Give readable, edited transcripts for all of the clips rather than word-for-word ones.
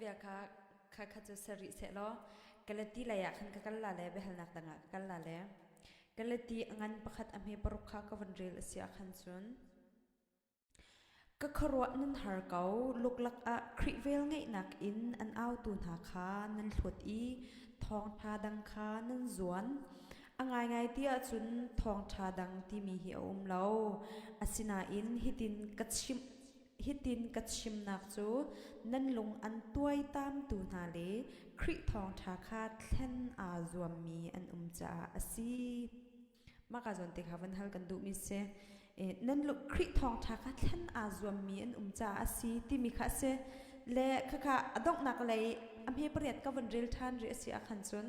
bia kha kha kha cu ser rih seh law Galati lei ah khan ka kal la le biahalnak dang ah ka kal la le Galati a ngan pakhat a hme paruk kha ka van rel a si ah khan cun Ka khuaruah nan har ko, luklak ah Khrih velngeihnak in an autu hna kha nan hlut i thawngṭha dang kha nan zuan. A ngaingai ti ahcun thawngṭha dang timi hi a um lo. Asinain hitin ka chimh hitin ka chimnak cu nan lung an tuaitamtu hna le Khrih thawngṭha kha thlen aa zuammi an um caah a si. Mah ka zawn te kha van hal kan duhmi si. Nan Khrih thawngṭha kha thlen aa zuammi an um caah a si timi kha a si. Le khakha a donghnak lei a hme pariat ka van rel ṭhan rih a si ahkhan cun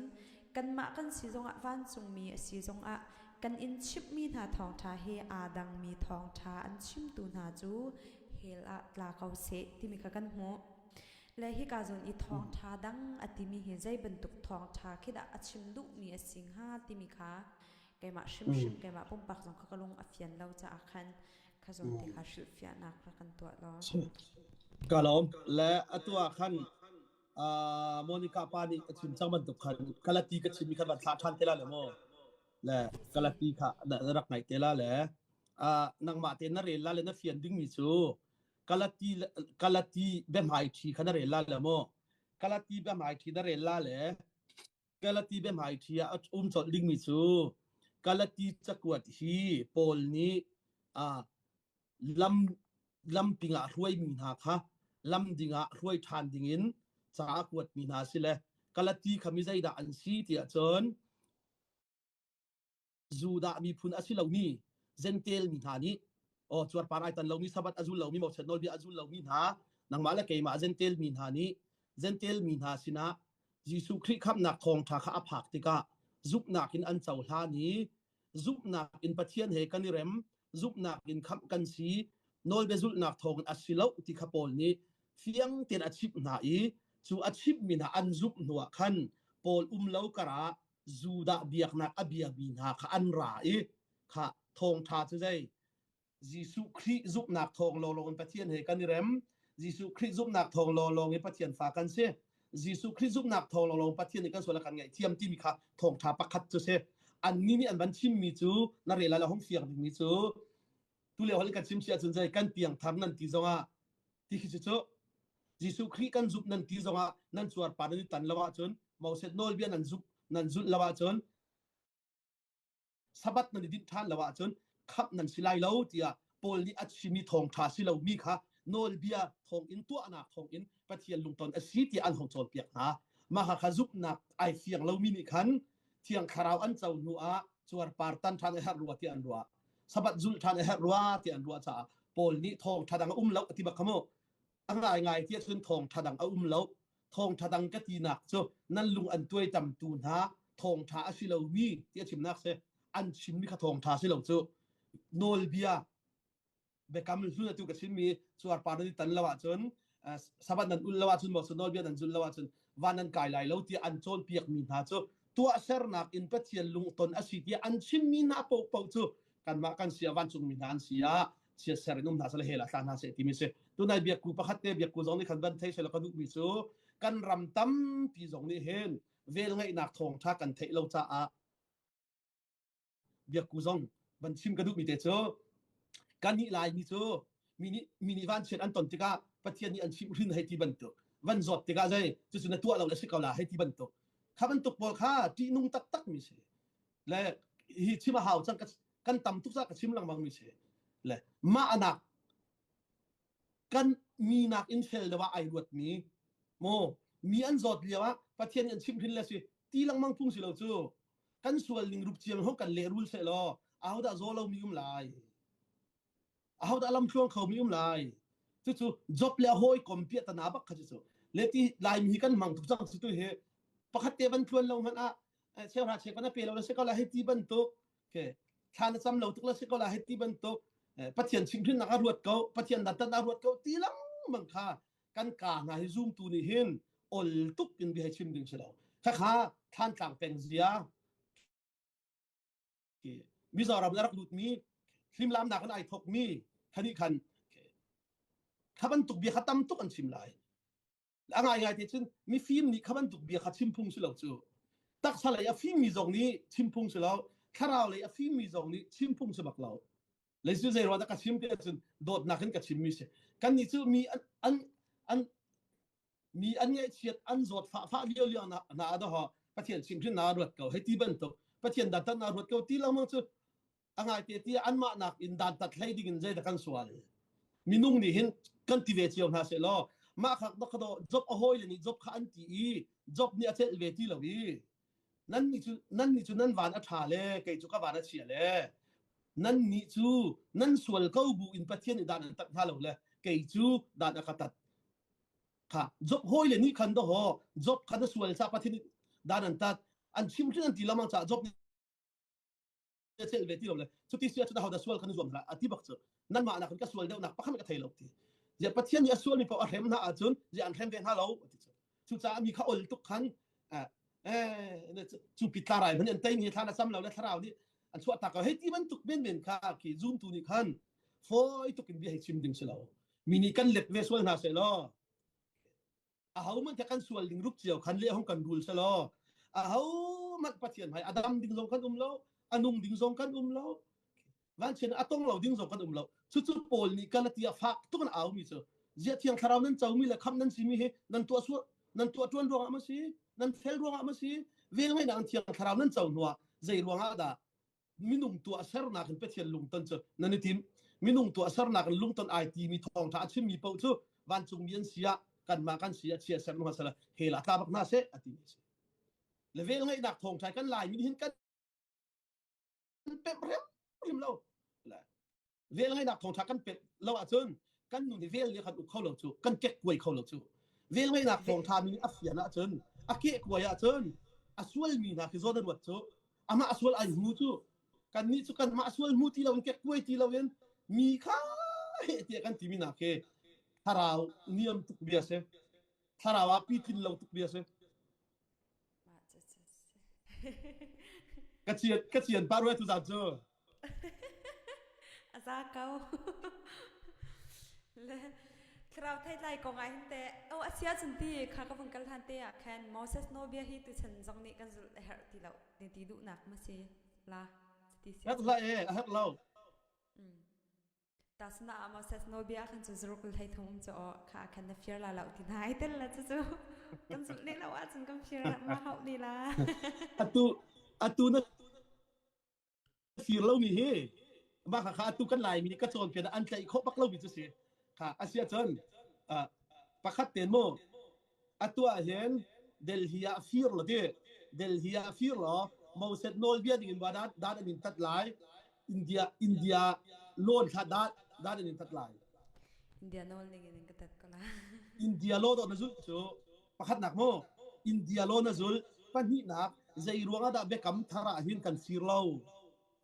kanmah kan si zongah vancungmi a si zongah kan in chimhmi hna thawngṭha hi aa dangmi thawngṭha an chimtu hna cu hell ah tla ko seh timi kha kan hmuh. Le hika zawn i thawngṭha dang a timi hi zei bantuk thawngṭha khi dah a chim duhmi a si hnga timi kha keimah hrimhrim keimah pumpak zong kha ka lung a fian lo caah khan kha zawn te kha hrilhfiahnak rak kan tuah law. Ka lawm. Le atu ah khan Monica pa nih a chim cang bantuk khan Galati ka chimmi kha van thlah ṭhan te la le maw? Le Galati kha na rak ngaih te la le nangmah te na rel la le na fian dingmi cu Galati Galati biahmaiṭhi kha na rel la le maw? Galati biahmaiṭhi na rel la le Galati biahmaiṭhi ah a um colh dingmi cu Galati cakuat hi Paul nih lam lamping ah hruaimi hna kha lam ding ah hruai ṭhan dingin ca a kuatmi hna si le Galati kha mi zeidah an si tiah cun Judah miphun a si lomi Jentail mi hna nih aw cuarpar ai tan lomi Sabbath a zul lomi Moses nawlbia a zul lomi hna nangmah le keimah Jentail mi hna nih Jentail mi hna sinah Jesuh Khrih khamhnak thawngṭha kha a phak tikah zumhnak in an cohlan i zumhnak in Pathian he kan i rem zumhnak in khamh kan si nawlbia zulhnak thawngin a si lo ti kha Paul nih fiang tein a chimh hna i cu a chimhmi hna an zumh hnuah khan Paul um lo karah Judah biaknak a biami hna kha an ra i kha thawngṭha cu zei Jesuh Khrih zumhnak thawng lawnglawng in Pathian he kan i rem Jesuh Khrih zumhnak thawng lawnglawng in Pathian fa kan si Jesuh Khrih zumhnak thawng lawnglawng Pathian nih kan sual a kan ngaihthiam timi kha thawngṭha pakhat cu si annih nih an van chimmi cu na rel ah le hung fiang dingmi cu tulio hal kan chim si ahcun zei kan piangthar nan ti zongah ti khi cu Jesuh Khrih kan zumh nan ti zongah nan cuarpar nan i tan lo ahcun Moses nawlbia nan zumh nan zulh lo ahcun Sabbath nan i dinh ṭhan lo ahcun khamh nan si lai lo tiah Paul nih a chimmi thawngṭha si lomi kha nawlbia thawngin tuahnak thawngin Pathian lungton a si tiah an hong cawnpiak hna. Mah kha zumhnak ai fiang lomi nih khan Thiang Thlarau an co hnu ah cuarpar tan ṭhan a herh rua tiah an ruah. Sabbath zulh ṭhan a herh rua tiah an ruah caah Paul nih thawngṭha dang a um lo a ti bak kha mu. A ngaingai tiah cun thawngṭha dang a um lo. Thawngṭha dang ka tinak cu nan lung an tuaitamtu hna thawngṭha a si lomi ti a chimnak si. An chimmi kha thawngṭha si lo cu. Nawlbia biakam hlun atu ka chimmi cuarpar nan i tan lo ahcun sabbath nan ul lo ahcun maw nawlbia nan zul lo ahcun van nan kai lai lo tiah an cawnpiakmi hna cu tuahsernak in Pathian lungton a si tiah an chimmi hna paohpaoh cu kanmah kan si ah vancungmi hna an si ah chiatser in um hna seh hell ah tla hna seh timi si tunai biakku pakhat te biakku zong nih khan van thei seh ka duhmi cu kan ram tampi zong nih hin vel ngeihnak thawngtha kan theih lo caah biakku zong van chim ka duhmi te cu kan nih laimi cu mi nih mi nih vanchiat an ton tikah Pathian nih an chimh hrin hei ti bantuk van zawt tikah zei cucu na tuah lo le si ko la hei ti bantuk kha bantuk pawl kha ṭihnung taktak mi si le hi chim a hau cang kan tam tuk ca ka chim lengmang mi si le mah anak kan mi nak in fel deuh ah ai ruat mi maw mi an zawt lio ah Pathian nih an chimh hrin le si ti lengmang phung si lo cu kan sual ning rup ciam ho kan lehrul seh law ahodah zaw lo mi um lai ahodah lamthluang kho mi um lai cucu job le hawi kom piah tana bak kha cu le ti laimi hi kan mang tuk cang cu tu hi pakhat te van tluan lo hmanh ah cheuhra chek na pe lo la si ko la hei ti bantuk ke thla na cam lo tuk la si ko la hei ti bantuk pathian chimhrinnak a ruat ko pathian dantat a ruat ko ti lengmang kha kan ka hna hi zumtu nih hin ol tuk in bia chim ding si lo khakha thlantlang peng zia Mizoram na rak lut mi hlimlamnak in ai thok mi khani khan kha bantuk bia kha tam tuk an chim lai. A ngaingai te cun mifim nih kha bantuk bia kha chim phung si lo cu. Taksa lei a fimmi zong nih chim phung si lo, thlarau lei a fimmi zong nih chim phung si bak lo. Leicu zei ruah dah ka chim ti ahcun dawtnak in ka chimmi si. Kannih cu mi an an an mi an ngaihchiat an zawt fah fah lio lio na na dah ho Pathian chimhrin na ruat ko hei ti bantuk Pathian dantat na ruat ko ti lengmang cu a ngaite ti anmah nak in dantat hlei ding in zeidah kan sual minung nih hin kan ti ve cio hna seh law mah khak dok do job a hawi le nih job kha an ti i job nih a celh ve ti lo i nan nih cu nan nih cu nan van a ṭha le kei cu ka van a chia le nan nih cu nan sual ko bu in Pathian nih dan an tat hna lo le kei cu dan a ka tat kha job hawi le nih khan do ho job kha na sual ca Pathian nih dan an tat an chim hrin an ti lamang ca job nih cel ve ti lo le cuti si ahcun ahodah sual kan zuam hlah a ti bak cu nanmah nakin ka sual deuhnak pakhat ka thei lo ti zia pathian nih a sualmi paoh a hrem hna ahcun zia an hrem ve hna lo ti cu cucaah mi kha ol tuk khan eh cu pitla rai hmanh an tei ni thla na sam lo le thlarau nih an chuah tak ko hei ti bantuk men men kha khi zoom tu nih khan foi tuk in bia hei chim ding si lo mi nih kan let ve sual hna seh law ahohmanh kha kan sual ding rup cio khan le hong kan rul selaw ahohmanh Pathian hmai a dam ding zong kan um lo a nung ding zong kan um lo vanchian a tong lo ding zong kan um lo cucu Paul nih Galatia fak tuk in au mi cu zia thiang thlarau nan co mi le kham nan si mi hi nan tuah sual nan tuah tuan ruangah ma si nan fel ruangah ma si vel ngaihnak thiang thlarau nan co hnuah zei ruangah dah minung tuah sernak in Pathian lungton cu nan i tim minung tuah sernak in lungton ai timi thawngtha a chimmi paoh cu vancungmi an si ah kanmah kan si ah chia ser hna sala hell ah tla bak hna seh a ti mi si le vel ngaihnak thawngtha kan lai min hin kan pemh rem rim lo Vel ngaihnak thawngṭha kan pek lo ahcun kan nun hi vel nih kan uk kho lo cu, kan kekkuai kho lo cu. Vel ngaihnak thawngṭha mi nih a fian ahcun, a kehkuai ahcun, a sualmi hna khi zawn a ruat cu, amah a sual ai hmu cu. Kannih cu kanmah sual hmu ti loin kekkuai ti loin mi kha heh tiah kan timi nak hi thlarau niam tuk bia si. Thlarau ah pitlin lo tuk bia si. Ka cian ka cian pa ruai tu zan cu. A za ko. Le thlarau theitlai kong ah hin te oh a sia cun ti kha ka vung kal hlan te ah khan Moses nawlbia hi tuchan zong nih kan zulh a herh ti lo ti ti duhnak ma si la ti sia. Herh hlah e a herh lo. Tasna ah Moses nawlbia khan cu zaruk le 13 um cu aw kha khan na fir la lo ti hna ai tel la cu cu kan zulh ne lo ahcun kan fir ma hauh ne la. Atu atu na fir lo mi hi mah kha kha atu kan lai mi nih ka cawnpiak an tlaih khawh bak lo mi cu si kha asia cun pakhat ten mu Atu ah hin Delhi ah fir law ti Delhi ah fir law Moses nawlbia ding in dan dan an in tat lai India India lawn thla dan dan an in tat lai India nawl ning in ka tat ko la. India law dawh na zulh cu pakhatnak mu India law na zulh pahnihnak zei ruang ah dah biakam thar ah hin kan fir lo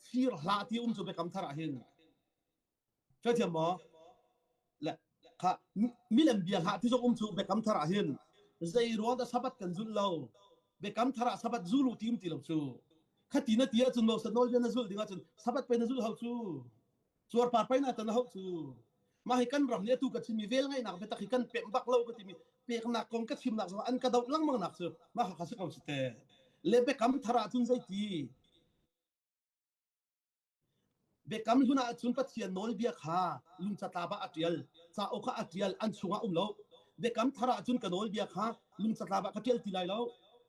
fir hlah ti um cu biakam thar ah hin Hrethiam maw? Le kha milem bia hlah ti zong um cu biakam thar ah hin zei ruang dah Sabbath kan zulh lo? Biakam thar ah Sabbath zul u ti um ti lo cu. Khati na ti ahcun Moses nawlbia na zulh ding ahcun Sabbath pei na zulh hau cu. Cuarpar pei na tan hau cu. Mah hi kan ram nih atu ka chimmi vel ngaihnak biatak hi kan pemh bak lo ka timi peknak kong ka chimnak zong an ka doh lengmang nak cu mah kha si ko si te. Le biakam thar ahcun zeiti? Biakam hlun ahcun Pathian nawlbia kha lungcatlap ah a ṭial, cauk ah a ṭial, an chungah um lo. Biakam thar ahcun ka nawlbia kha lungcatlap ah ka ṭial ti lai lo.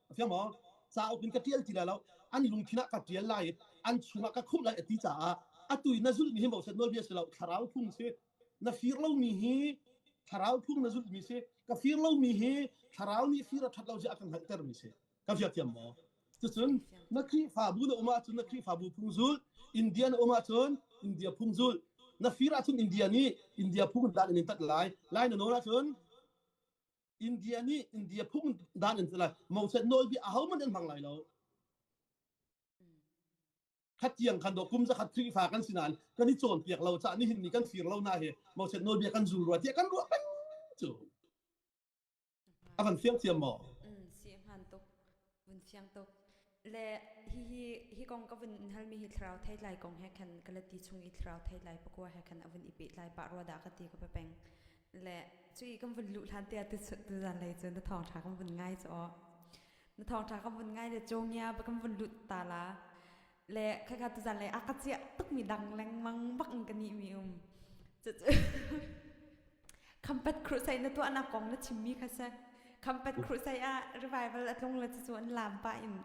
A fiang maw? Cauk in ka ṭial ti lai lo. An lungthin ah ka ṭial lai i an chungah ka khumh lai a ti caah atu i na zulhmi hi Moses nawlbia si lo, thlarau phung si. Na fir lomi hi thlarau phung na zulhmi si. Ka fir lomi hi thlarau nih fir a ṭhat lo zia a ka hngalhtermi si. Ka fiak thiam maw? Cucun na Khrihfabu na um ahcun na Khrihfabu phung zul, India na um ahcun India phung zul. Na fir ahcun India nih India phung dan in tat lai. Lai na nawl ahcun India nih India phung dan in lai. Moses nawlbia ahohmanh an hmang lai lo. Khatiang khan do kum zakhat Khrihfa kan si nain kan i cawnpiak lo caah nihin ni kan fir lo na hi Moses nawlbia kan zul rua tiah kan ruah peng cu. A van fiang thiam maw? Mm, si hman tuk. Vun fiang tuk. Le hi hi hi kong ka vun halmi hi thlarau theitlai kong he khan Galati chung i thlarau theitlai pakua he khan a vun i pehtlai pah rua dah ka ti ka pepeng. Le cui kan vun luh hlan te ah tuzan lei cu na thawngṭha kan vun ngai cu aw. Na thawngṭha kan vun ngai le cawngia ba kan vun lut ta la. Le khakha tuzan lei a ka ciah tukmi dang lengmang bak in ka nih mi um. Cucu Khampat crusade na tuahnak kong na chimmi kha si. Khampat crusade ah revival a tlung le cucu an lam pah in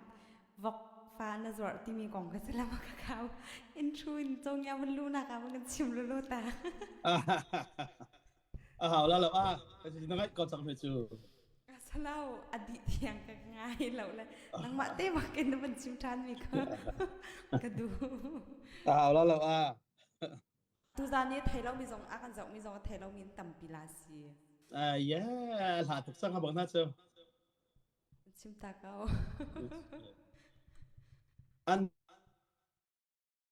vok fa na zuarh timi kong kha si lama ka khau. Intro in cawngia vun luhnak ah kan chim lulu ta. A hau la lo a na ngaih ko cang hme cu. Salau a dih thiang ka ngai lo le nangmah te bak in na van chim ṭhan mi kha ka duh. A hau la lo a. Tuzan i thei lomi zong a kan zohmi zong a thei lomi in tampi la si. Yeah, hla tuk sang bang na cu. Chim ta ko. An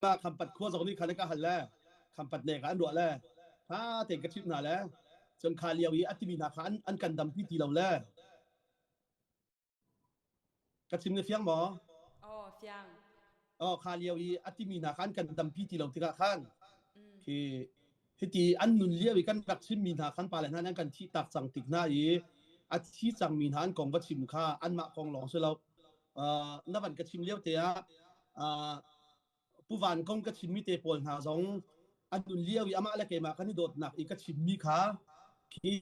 ma khampat khua zong nih khan ka hal le khampat ne ka an ruah le ha te ka chim hna le cun kha lio i a timi hna kha an kan dampi ti lo le Ka chim na fiang maw? Aw, fiang. Oh, kha lio i a timi hna khan kan tampi ti lo tikah khan khi hiti an nun lio i kan rak chimmi hna khan pale hna an kan thih tak cang tik hna i a thi cangmi hna an kong va chim kha anmah kong lawng si lo. Uh, na van ka chim lio te ah uh, Pu Van kong ka chimmi te pawl hna zong an nun lio i amah le keimah kan i dawtnak i ka chimmi kha khi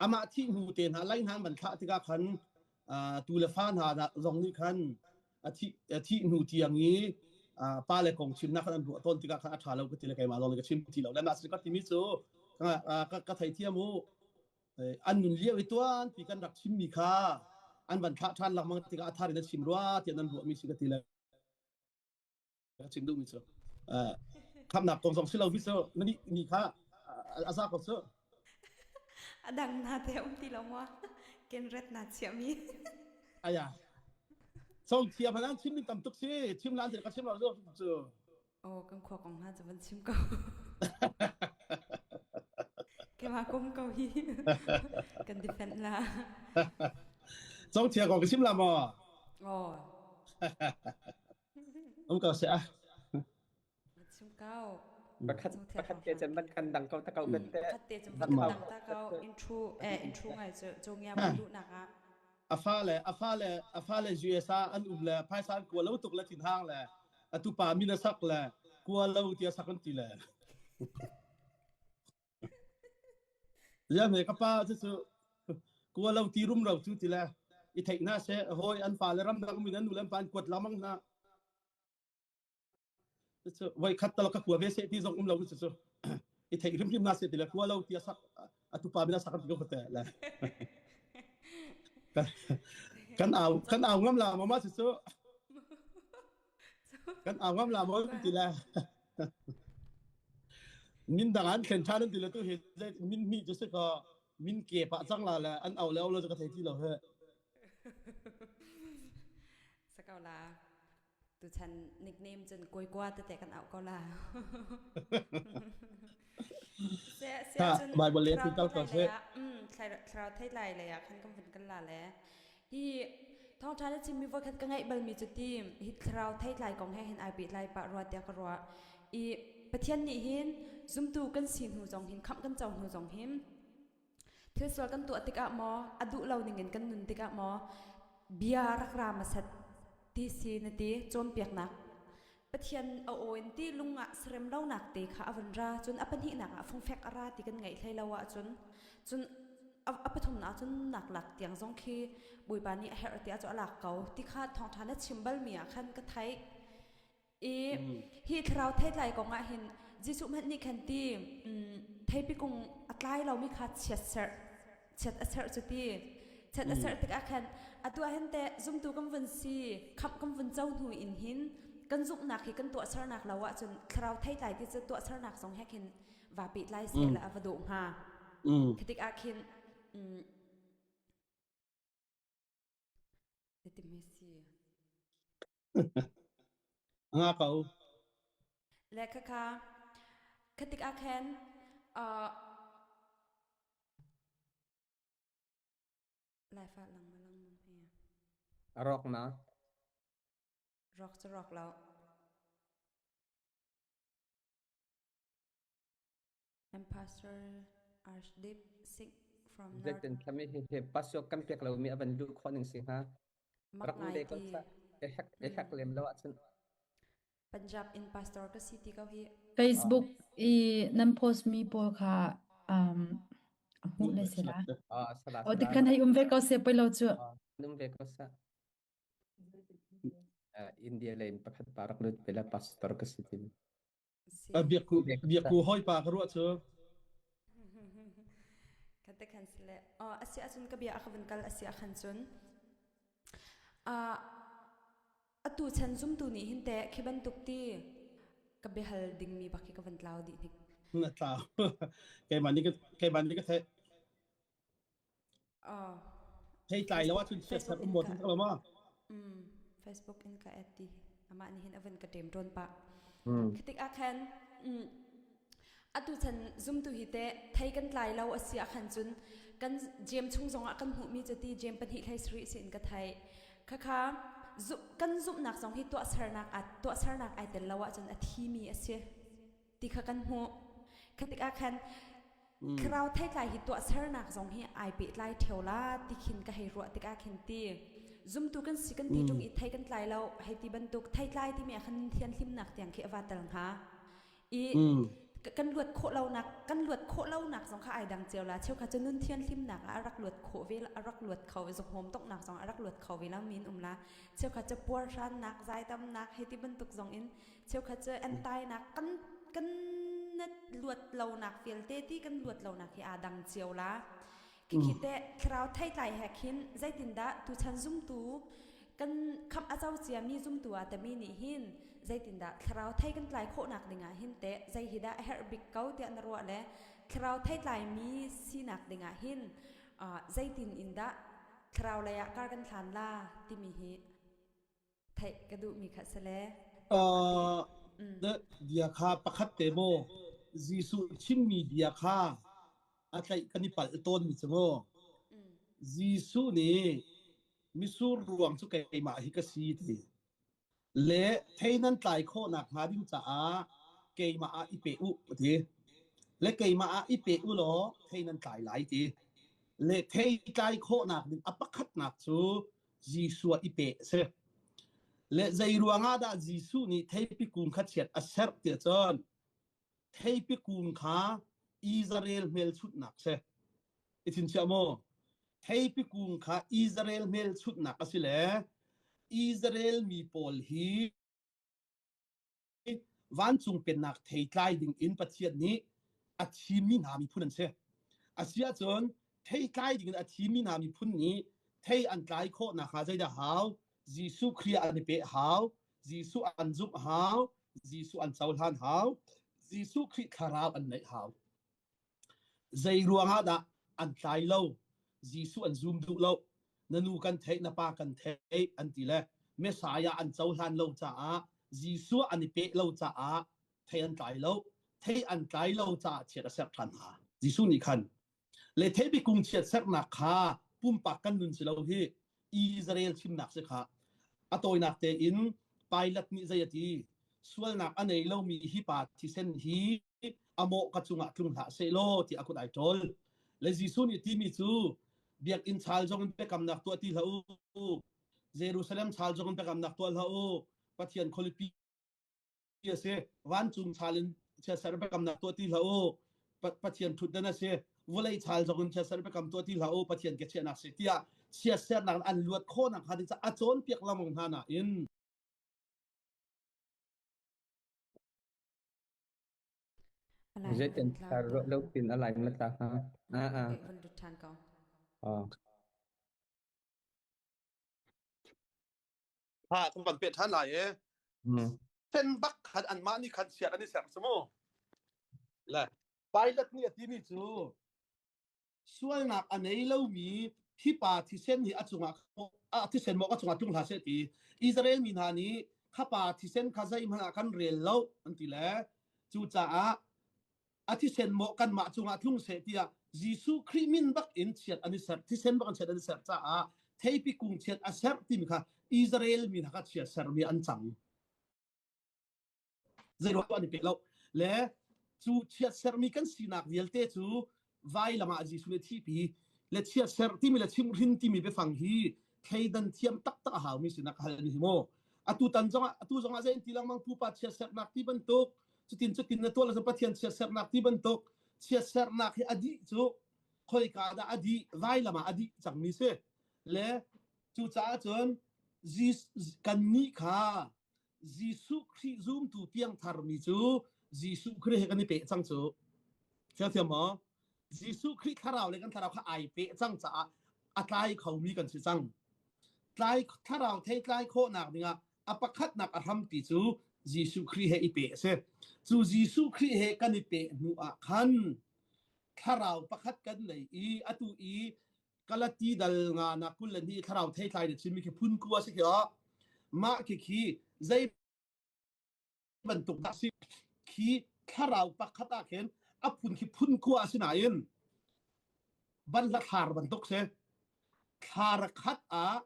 amah thih hnu te hna lai hna an van thlah tikah khan tu le fa hna zong nih khan a thih hnu tiang i pa le kong chimnak khan an ruah tawn tikah khan a ṭha lo ka ti le keimah zong nih ka chim ti lo le mah sin ka timi cu ka theithiam u. An nun lio i tuan ti kan rak chimmi kha an van thlah ṭhan lengmang tikah a thar in a chim rua tiah nan ruahmi si ka ti le ka chim duhmi cu khamnak kong zong si lo mi cu na nih ni kha a za ko cu. A dang na te um ti lo maw? Ken ret na chiahmi. Aya. Song thiam hanan chim ding tam tuk si chim lan ka chim lo cu. Aw kan khua kong hna cu van chim ko. Keimah kum ko hi kan defend la. Cong thia kong ka chim la maw? Aw. Um ko se ah. Chim ko. Pakhat pakhat te cun van kan dang ko ta ko bet te. Pakhat te cun van kan dang ta ko intro eh intro ngai cu congya mun duh nak ah. A fa le a fa le a fa le USA an um le phaisa an kua lo tuk le thinhang le atu pa min a sak le kua lo tia sak an ti le. Ya me ka pa cu cu kua lo ti rum ro cu ti le i theih na se hoi an fa le ram dang min an nu le an pa an kuat lamang na. Cu voi khat tal ka kua ve se ti zong um lo cu cu i theih hrimhrim na se ti le kua lo ti a sak atu pa min a sak an ti ko te le. Kan au kan au ngam la ma ma cu cu kan au ngam la ma ti le. Min dang an thlen ṭhan an ti le tu hi min hnih cu si kaw min ke pah cang la le an au le au lo cu ka thei ti lo he. Sakau la. Tuchan nickname cun kawikua tete kan auh ko la. Ha, Bible le kal ko seh. Thlarau theitlai lei ah khan kan vun kal la le. Hi thawngṭha na chimmi voikhat ka ngaih balmi cu ti hi thlarau theitlai kong he hin ai pehtlai pah rua tiah ka ruah. I Pathian nih hin zumtu kan si hnu zong hin khamh kan co hnu zong hin thil sual kan tuah tikah maw a duh lo ningin kan nun tikah maw bia rak ra hmasat ti si na ti cawnpiaknak Pathian a aw in ti lung ah serem lonak te kha a vun ra cun a pahnihnak ah fungfek a ra ti kan ngaih hlei lo ahcun cun a pathumnak cun nak lak tiang zong khi Bawipa nih a herh tiah cu a lak ko ti kha thawngṭha na chim balmi ah khan ka theih I hi thlarau theitlai kong ah hin Jesuh hmanh nih khan ti theipi kung a tlai lomi kha chiat serh chiat a serh cu ti chiat a serh tikah khan atu ah hin teh zumtu kan vun si khamh kan vun co hnu in hin kan zumhnak hi kan tuahsernak lo ahcun thlarau theitlai ti cu tuahsernak zong he khin va pehtlai seh la a va dawh hnga khi tikah khin timi si Nga ko. Le khakha khatik ah khan Laifa lang ma lang mum hi. A rawk na. Rawk cu rawk lo. I'm pastor. Arshdeep Singh from North. Zeitin thlami hi hi pasuk kan pek lomi a van luh khawh ning si hnga. Mak Rak um ngai ve ko ti. sa. E hek e hek lem lo ahcun. Punjab in pastor ka si ti ko hi. Facebook i nan post mi pawl kha um, a hmuh le si la. Ah, sala O sala. tikhan hei um ve ko se poi lo cu. Ah, um ve ko sa. Uh, India lei in pakhat pa rak lut ve la pastor ka si ti. Biakku biakku hoi pa ka ruah cu. Kan te khan sile. Asi ahcun ka bia a ka vun kal asi ah khan cun. Atu chan zumtu nih hin teh khi bantuk ti ka biahal dingmi bak hi ka van tlau dih hnik. Na tlau. Keimah nih ka keimah nih ka theih. Oh. Thei tlai lo ahcun chiatserh um maw lo ma? Mm, Facebook in ka add ti. Amah nih hin a van ka ṭem ṭawn pah. Khi tik ah khan mm, atu chan zumtu hi teh thei kan tlai lo a si ah khan cun kan jem chung zongah kan hmuhmi cu ti jem pahnih hlei sarih sin ka theih khakha kan zumhnak zong hi tuahsernak tuahsernak ai tel lo ahcun a thimi a si ti kha kan hmuh kha tikah khan thlarau theitlai hi tuahsernak zong hi ai pehtlai ṭheo la ti khin ka hei ruah tikah khin ti zumtu kan si kan ti ṭung i thei kan tlai lo hei ti bantuk theitlai timi ah khan thianhlimnak tiang khi a va tel hnga i kan luat khawh lonak kan luat khawh lonak zong kha ai dang cio la cheukhat cu nun thianhlimnak ah a rak luat khawh ve a rak luat kho zukhmawm toknak zong a rak luat kho ve lo min um la cheukhat cu puarhrannak zaitamnak hei ti bantuk zong in cheukhat cu entainak kan kan luat lonak vialte ti kan luat lonak hi aa dang cio la Khikhi teh thlarau theitlai he khin zeitindah tuchan zumtu kan khamh a co ciami zumtu ah tami nih hin zeitindah thlarau thei kan tlai khawhnak dingah hin teh zei hi dah a herh bik ko tiah na ruah le thlarau thei tlaimi sinak dingah hin zeitin in dah thlarau lei ah kar kan hlan la timi hi theih ka duhmi kha si le Uh, bia kha pakhat te maw Jesuh chimmi bia kha a tlaih kan i palh tawnmi cu maw Jesuh nih misur ruang cu keimah hi ka si ti le thei nan tlai khawh nak hnga ding caah keimah ah i pe u ti le keimah ah i pe u law thei nan tlai lai ti le thei tlai khawhnak ding a pakhatnak cu Jesuh i peh a si. Le zei ruangah dah Jesuh nih theipi kung kha chiat a serh tiah cun theipi kung kha Israel hmelchunhnak si. I thinchiah maw? Theipi kung kha Israel hmelchunhnak a si le Israel mi pawl hi vancung pennak theitlai ding in Pathian nih a thimmi hna miphun an si. Asiahcun theitlai ding in a thimmi hna miphun nih thei an tlai khawh nakhnga zeidah hau? Jesuh Khrih an i peh hau, Jesuh an zumh hau, Jesuh an cohlan hau, Jesuh Khrih thlarau an neih hau. Zei ruangah dah an tlai lo? Jesuh an zum duh lo. Na nu kan theih, na pa kan theih an ti le Messiah an cohlan lo caah Jesuh an i peh lo caah thei an tlai lo. Thei an tlai lo caah chiat a serh ṭhan hna. Jesuh nih khan le theipi kung chiat serhnak kha pumpak kan nun si lo hi Israel chimnak si kha a tawinak tein Pilate nih zei a ti sualnak a nei lomi hi pa thisen hi a mawh ka cungah tlung hlah sehlaw tiah a kut ai ṭawl. Le Jesuh nih timi cu biakinn chaal zong in biakamnak tuah ti hlah u. Jerusalem chaal zong in biakamnak tuah hlah u. Pathian khualipi a si. Vancung chaal in chiatser biakamnak tuah ti hlah u. Pathian ṭhutdan a si. Vawlei chaal zong in chiatser biakam tuah ti hlah u. Pathian ke chiahnak si tiah chiatsernak an luat khawh nakhnga ding caah a cawnpiak lengmang hna nain Zeitin thar ruah lo pin a lai ma tla hnga. Ah ah. Van lut ṭhan ko. Ah. Ha kan van pe ṭhan lai e. Sen bak khan anmah nih khan chiat an i ser cu mu. Le Pilate nih a timi cu sualnak a nei lomi thipa thisen hi a cungah a thisen maw ka cungah tlung hlah seh ti Israel mi hna nih khapa thisen kha zeihmanh ah kan rel lo an ti le cucaah a thisen maw kanmah cungah tlung seh tiah Jesuh Khrih min bak in chiat an i ser thisen bak in chiat an i ser caah theipi kung chiat a ser timi kha Israel mi hna kha chiat sermi an cang zeiruang an i pe lo le cu chiat sermi kan sinak vialte cu. Vailam ah Jesuh nih a thihpi. Le chiatserh timi le chimhhrin timi biafang hi thleidan thiam taktak a haumi sinak ka halmi hi mu. Atu tan zongah atu zongah zei ti lengmang pupa chiatserhnak ti bantuk cutin cutin na tuah le Pathian chiatserhnak ti bantuk chiatserhnak hi a dih cu khoika dah a dih vailam ah a dih cangmi si. Le cucaah cun kannih kha Jesuh Khrih zumtu piangtharmi cu Jesuh Khrih he kan i peh cang cu. Thiam maw? Jesuh Khrih thlarau le kan thlarau kha ai peh cang caah a tlai khomi kan si cang. Tlai thlarau thei tlai khawhnak dingah a pakhatnak a hrampi cu Jesuh Khrih he i peh a si. Cu Jesuh Khrih he kan i peh hnu ah khan thlarau pakhat kan nei i atu i Galati dal nga na 22 thlarau theitlai na chimmi khi phun kua si khi mah khi khi zei bantuk dah si khi thlarau pakhat ah khin a phun khi phun kua a si nain banhla thlar bantuk si thlar khat ah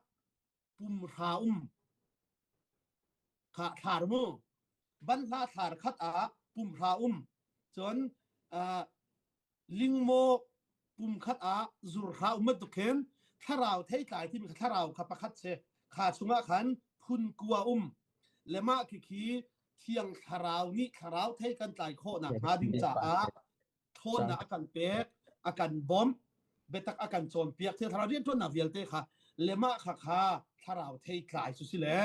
pum hra um kha thlar mu banhla thlar khat ah pum hra um cun lingmaw pumkhat ah zurhra um bantuk khin thlarau theitlai timi thlarau kha pakhat si kha chungah khan phun kua um le mah khi khi thiang thlarau nih thlarau thei kan tlai khawh nak hnga ding caah thawnnak a kan pek a kan bawmh biatak a kan cawnpiak thil thlarau rianṭuannak vialte kha le mah kha kha thlarau thei tlai cu si le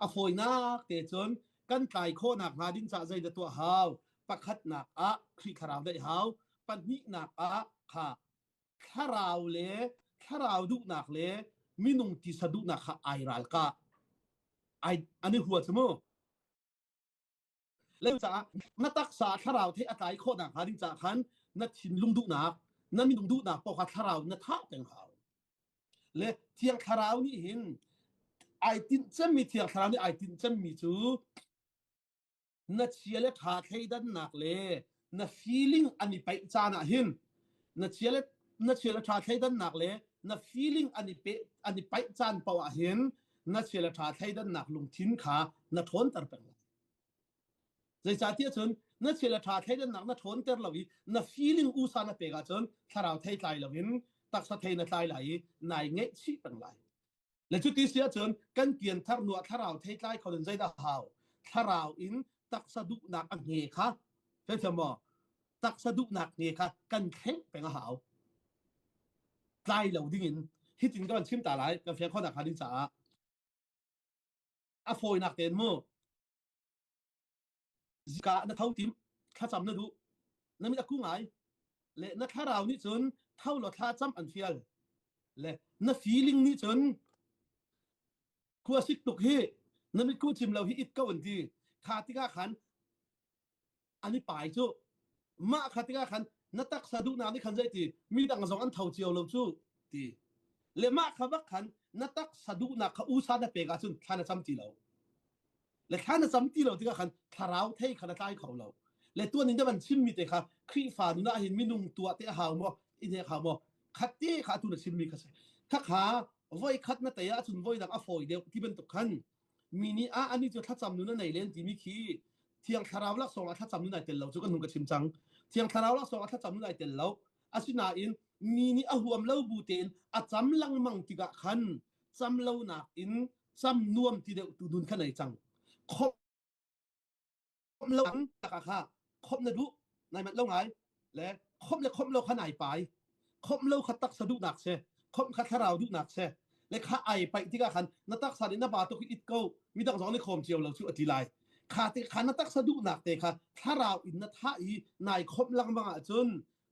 a fawinak te cun kan tlai khawh nak hnga ding caah zeidah tuah hau pakhatnak ah Khrih thlarau daih hau pahnihnak ah kha thlarau le thlarau duhnak le minung tisa duhnak kha ai ral ka ai an i hua cu mu le caah na taksa thlarau the a tlai khawh nak hnga ding caah khan na thinlung duhnak na minung duhnak paoh kha thlarau na thah peng hau le thiang thlarau nih hin ai tinh cemmi thiang thlarau nih ai tinh cemmi cu na chia le ṭha thleidannak le na feeling an i paih caan ah hin na chia le na chia le ṭha thleidannak le na feeling an i pe an i paih caan paoh ah hin na chia le ṭha thleidannak lungthin kha na ṭhawnter peng lai. Zeicahtiah cun na chia le ṭha thleidannak na ṭhawnter lo i na feeling usa na pek ahcun thlarau thei tlai loin taksa thei na tlai lai i nai ngaihchih peng lai. Le cuti si ahcun kan pianthar hnu ah thlarau theitlai kho in zeidah hau? Thlarau in taksa duhnak a nge kha theithiam maw? Taksa duhnak nge kha kan thleng peng a hau. Tlai lo ding in hitin ka van chim ta lai kan fiang khawhnak hnga ding caah a fawinak tein mu Zika na tho tim thlacam na duh na mit a ku ngai le na thlarau nih cun tho law thla cam an fial le na feeling nih cun khua sik tuk hi na mit ku cim lo hi it ko an ti kha tikah khan an i pai cu mah kha tikah khan na taksa duhnak nih khan zei ti mi dang zong an tho cio lo cu ti le mah kha bak khan na taksa duhnak kha usa na pek ahcun thla na cam ti lo le thla na cam ti lo tikah khan thlarau thei kha na tlai kho lo le tuan in van chimmi te kha Khrihfa nun ah hin minung tuah te a hau maw in he hau maw khat te kha tu na chimmi kha si kha kha voi khat na tei ahcun voi dang a fawi deuh ti bantuk khan mi nih a ani cu thlacam nun a nei len timi khi thiang thlarau laksawng ah thlacam nun ai tel lo cu kan hung ka chim cang thiang thlarau laksawng ah thlacam nun ai tel lo asinain mi nih a huam lo bu tein a cam lengmang tikah khan cam lo nak in cam nuam ti deuh tu nun kha nei cang khom lo tak kha khom na duh nai mat lo ngai le khom le khom lo kha nai pai khom lo kha taksa duhnak se khom kha thlarau duhnak se le kha ai pai tikah khan na taksa nih na ba tuk it ko midang zong nih khom cio lo chu ati lai kha te kha na taksa duhnak te kha thlarau in na tha i nai khom lengmang ahcun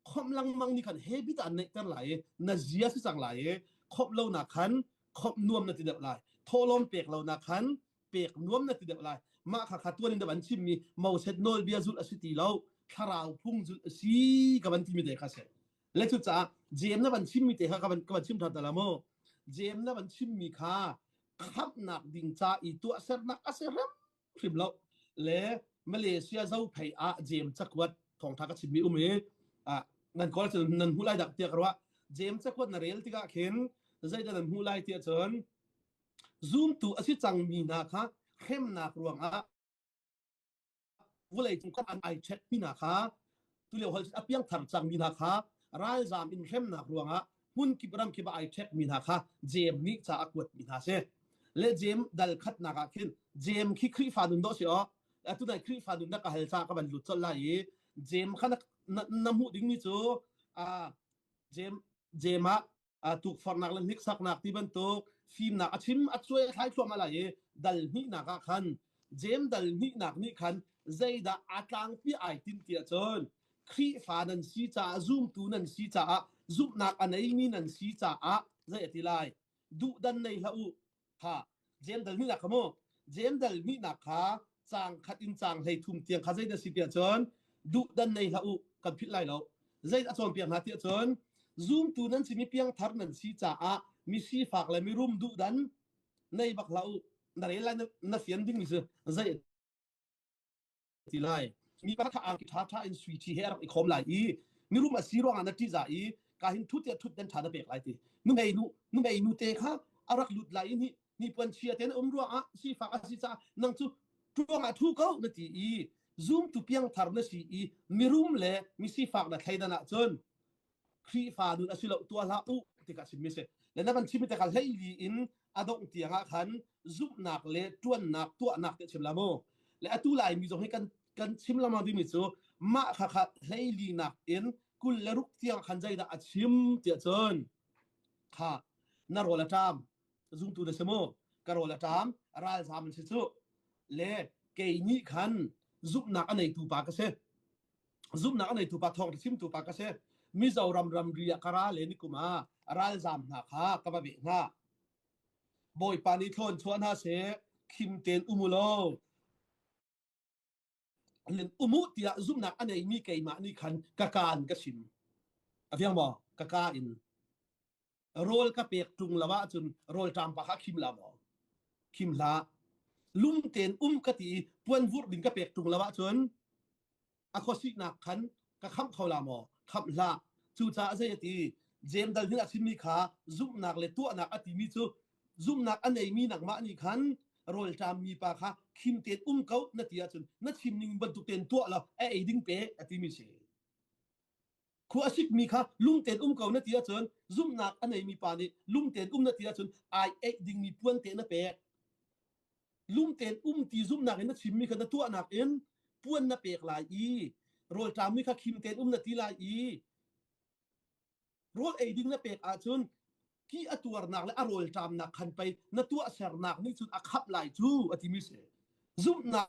khom lengmang ni khan habit an neihter lai i na zia si cang lai i khom lo nak khan khom nuam na ti deuh lai thawhlawm pek lo nak khan pek nuam na ti deuh lai mah kha kha tuan in an chimmi Moses nawlbia zulh a si ti lo thlarau phung zulh a si ka van timi te kha si le cu caah Jeim na van chimmi te kha ka van ka van chim ṭhan ta la mu Jeim na van chimmi kha khamhnak ding ca i tuahsernak a si hrim hrim lo le Malaysia zophei ah Jeim cakuat thawngtha ka chimmi um i ah nan kawl cun nan hmu lai dak tiah ka ruah Jeim cakuat na rel tikah khin zeidah nan hmuh lai tiah cun zumtu a si cangmi hna kha hremnak ruangah vawlei cung an ai ṭhekmi hna kha tulio hol a piangthar cangmi hna kha. Ralzam in hremnak ruangah hmunkip ramkip ah ai ṭhek mi hna kha Jeim nih ca a kuat mi hna si. Le Jeim dal khatnak ah khin Jeim khi Khrihfa nun dawh si aw. Atu nai Khrihfa nun na ka hal ca ka van lut colh lai i Jeim kha na, na, na hmuh ding mi cu uh, Jeim Jeim ah tukforhnak le hniksaknak ti bantuk fimnak a chim a cuai a thlai thluahmah lai i dal hnihnak ah khan Jeim dal hnihnak nih khan zeidah a tlangpi ai tinh ti ahcun Khrihfa nan si caah zumtu nan si caah zumhnak a neimi nan si caah zei a ti lai duhdan nei hlah u Kha Jeim dal hnihnak kha mu Jeim dal hnihnak kha caang khat in caang 13 tiang kha zeidah si tiah cun duhdan nei hlah u kan philh lai lo zei a cawnpiak hna tiah cun zumtu nan si mi piangthar nan si caah mi sifak le mirum duhdan nei bak hlah u na rel lai na fian ding mi cu zei ti lai mi pa kha angki ṭha ṭha in sui ṭhi he a rak i khawm lai i mirum a si ruangah na ṭihzah i ka hin thut tiah thut den ṭha na pek lai ti nu ngei nu nu ngei nu te kha a rak lut lai i ni ni puan chia te na um ruangah sifak a si caah nang cu ṭuang ah ṭhu ko na ti i zumtu piangthar na si i mirum le mi sifak na thleidan ahcun Khrihfa nun a si lo tuah hlah u tikah chimmi si. Le na kan chimmi te kha hleili in a dongh tiang ah khan zumhnak le ṭuannak tuahnak te chim la mu. Le atu Laimi zong hi kan kan chim lengmang dingmi cu mah kha kha hleili nak in 26 tiang khan zeidah a chim tiah cun kha na rawl a ṭam zumtu na si mu ka rawl a ṭam ralzam an si cu le kei nih khan zumhnak a neitu pa ka si zumhnak a neitu pa thawng chimtu pa ka si Mizoram ramri ah ka ra le nikum ah ralzam hna kha ka va veh hna Bawipa nih thlawn chuah hna seh khim tein um u law umu tiah zumhnak a neimi keimah nih khan ka kaan ka chim a fiang maw ka ka in rawl ka pek ṭung lo ahcun rawlṭam pa kha khim la maw khim hlah lum tein um ka ti i puan vurh ding ka pek ṭung lo ahcun a khuasihnak khan ka khamh kho la maw khamh hlah cucaah zei a ti Jeim dal hin a chimmi kha zumhnak le tuahnak a timi cu zumhnak a neimi nangmah nih khan rawlṭam mi pa kha khim tein um ko na ti ahcun na chim ning bantuk tein tuah law a ei ding pe a timi si Khua a sikmi kha lungtein um ko na ti ahcun zumhnak a neimi pa nih lungtein um na ti ahcun ai eih dingmi puan te na pek. Lungtein um ti zumhnak in na chimmi kha na tuahnak in puan na pek lai i rawlṭammi kha khim tein um na ti lai i rawl ei ding na pek ahcun ki a tuarnak le a rawlṭamnak khan pei na tuahsernak nih cun a khap lai cu a timi si. Zumhnak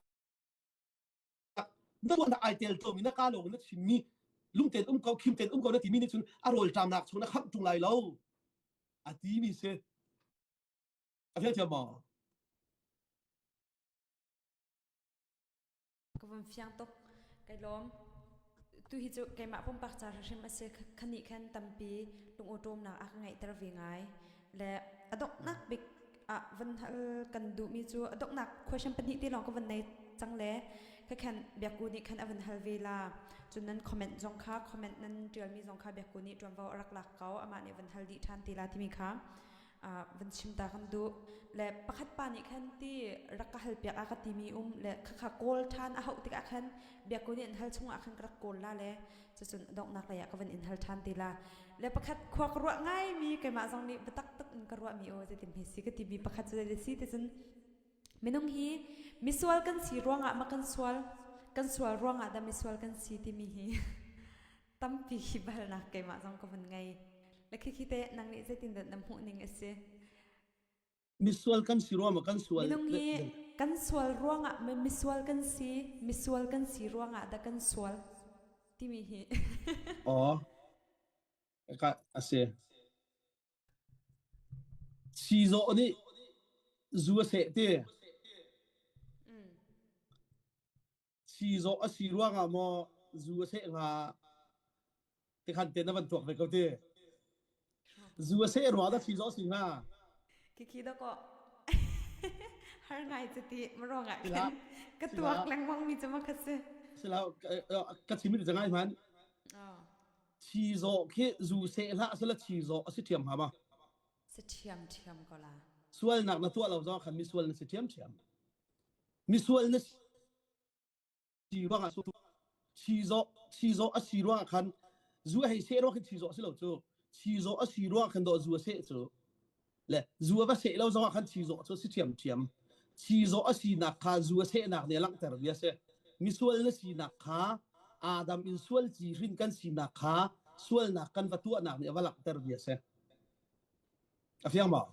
na tuahnak ai tel tomi na ka lawng na chimmi lungten um ko khim ten um ko na timi nih cun a rawlṭamnak chung na khamh ṭung lai lo a timi si a fiang thiam maw Ka vun fiang tuk kai lawm tu hi cu keimah pumpak ca hrim a si khani khan tampi lungawṭawmnak a ka ngeihter ve ngai le a donghnak bik ah van hal kan duhmi cu a donghnak question pahnih te lawng ka van nei cang le ka khan biakku nih khan a van hal ve la cun nan comment zong kha comment nan ṭialmi zong kha biakku nih ṭuanvo a rak lak ko amah nih van hal dih ṭhan te la timi kha van chim ta kan duh le pakhat pa nih khan ti rak ka hal piak a ka timi um le khakha kawl ṭhan a hauh tikah khan biakku nih an hal chungah khan ka rak kawl la le cucun donghnak lei ah ka van in hal ṭhan te la le pakhat khua ka ruah ngaimi keimah zong nih biatak tuk in ka ruahmi aw zeitin hme si ka timi pakhat cu zei si ti cun minung hi misual kan si ruangah ma kan sual kan sual ruangah dah misual kan si timi hi tampi hi balnak keimah zong ka van ngei le khikhi te nang nih zeitin dah na hmuh ning a si Misual kan si ruangah kan sual. Minung hi kan sual ruangah misual kan si, misual kan si ruangah dah kan sual timi hi. Aw, ka a si. Chizawh nih zu a seh ti. Chizawh a si ruangah maw zu a seh hnga tikhan te na van tuak ve ko ti. Zu a seh ruang dah chizawh a si hnga. Kiki da ko har ngai chati maruangah khin ka tuak lengmang mi cu ma kha si. Sila ka chim mi ngai hman. Chizawh khi zu seh hlah sila chizawh a si ṭhiam hnga ma? Si ṭhiam ṭhiam ko la. Sualnak na tuah lo zong khan misual na si ṭhiam ṭhiam. Misual na si ruangah chizawh chizawh a si ruangah khan. Zu a hei seh ruang khin chizawh si lo cu. Chizawh a si ruang khin dawh zu a seh cu. Le zu a va seh lo zongah khan chizawh cu si ṭhiamṭhiam. Chizawh a sinak kha zu a sehnak nih a langhter mi a si. Misual na sinak kha Adam in sual ci hrin kan sinak kha sualnak kan va tuahnak nih a va langhter mi a si. A fiang maw?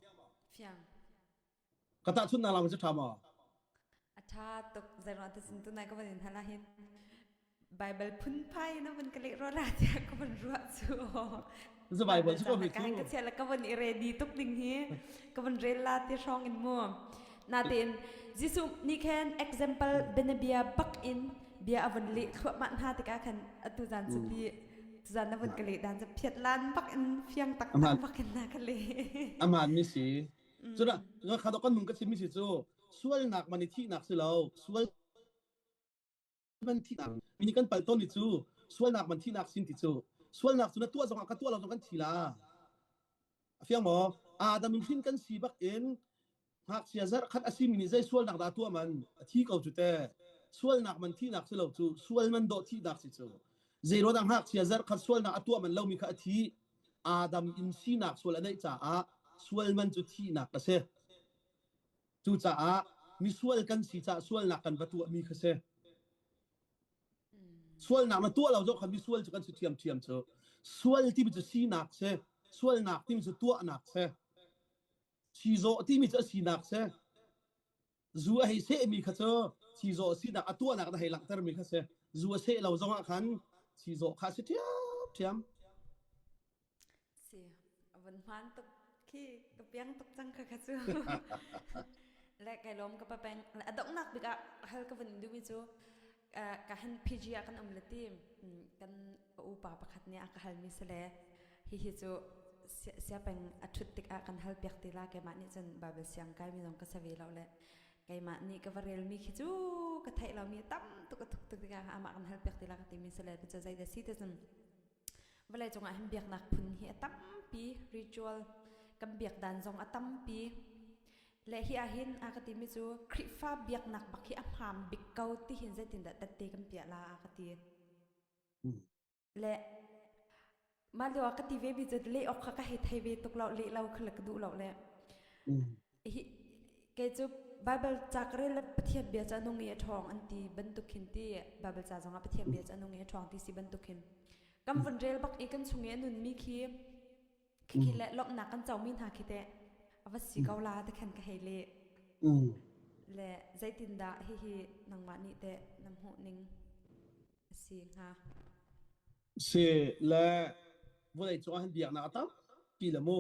Fiang. Ka tahchunhnak lam cu ṭha maw? A ṭha tuk. Zeiruang ti cun tunai ka van in hal ahhin Bible phunphai in a van ka leh rua la tiah ka van ruah cu. Zu Bible cu ko ka cu. Ka chia le ka van i ready tuk ding hi ka van rel la ti hrawng in mu. Natein Jesuh nih khan example bianabia bak in bia a van leh thluahmah hna tikah khan atu zan cu ti tuzan na van ka leh dan cu phiat lan bak in fiang taktak bak in na ka leh. Aman mi si. Cun kha kan nung ka chimmi si cu sualnak man i thihnak si lo sual man thihnak mi kan pal tawn ni cu sualnak man thihnak sin ti cu sualnak cu na tuah zongah ka tuah lo zong kan thi la a fiang maw Adam in hrin kan si bak in ngakchia zarh khat a simi nih zei sualnak dah tuah man a thi ko cu te sualnak man thihnak si lo cu sual man dawh thihnak si cu Zeiruangah ngakchia zarhkhat sualnak a tuah man lomi kha a thi. Adam in sinak sual a neih caah sual man cu thihnak a si. Cucaah misual kan si caah sualnak kan va tuahmi kha si. Sualnak na tuah lo zong kha misual cu kan si ṭhiamṭhiam cu. Sual timi cu sinak si. Sualnak timi cu tuahnak si. Chizawh timi cu a sinak si. Zu a hei sehmi kha cu chizawh sinak a tuahnak na hei langhtermi kha si. Zu a seh lo zongah khan chizawh kha a si ṭhiamṭhiam. Si, a vun hmaan tuk khi ka piang tuk cang kha kha cu. Le kai lawm ka papeng. Le a donghnak bik ah hal ka vun in duhmi cu ka han PG ah kan um le ti kan ka upa pakhat nih a ka halmi si le hihi cu siapeng a ṭhut tikah kan hal piak ti la keimah nih cun Bible siang kaimi zong ka sa ve lo le keimah nih ka va relmi khi cu ka theih lomi tam tuk a thuk tuk tikah amah kan hal piak ti la ka timi si le cu zeidah si ti cun vawlei cungah hin biaknak phun hi a tampi ritual kan biak dan zong a tampi le hi ah hin a ka timi cu Khrihfa biaknak bak hi a hmaam bik ko ti hin zeitindah tette kan piah la a ka ti Le mah lio ah ka ti ve mi cu leh awk kha ka hei thei ve tuk lo leh lo kha le ka duh lo le hi kei cu Bible ca ka rel le Pathian bia cu a nung i a ṭhawng an ti bantuk khin ti Bible ca zongah Pathian bia cu a nung i a ṭhawng ti si bantuk khin kan vun rel bak i kan chung i a nunmi khi khikhi le lawmhnak kan comi hna khi teh a va si ko la ti khan ka hei leh le zeitindah hihi nangmah nih teh na hmuh ning a si hnga. Si le vawlei cung ah hin biaknak a tampi le mu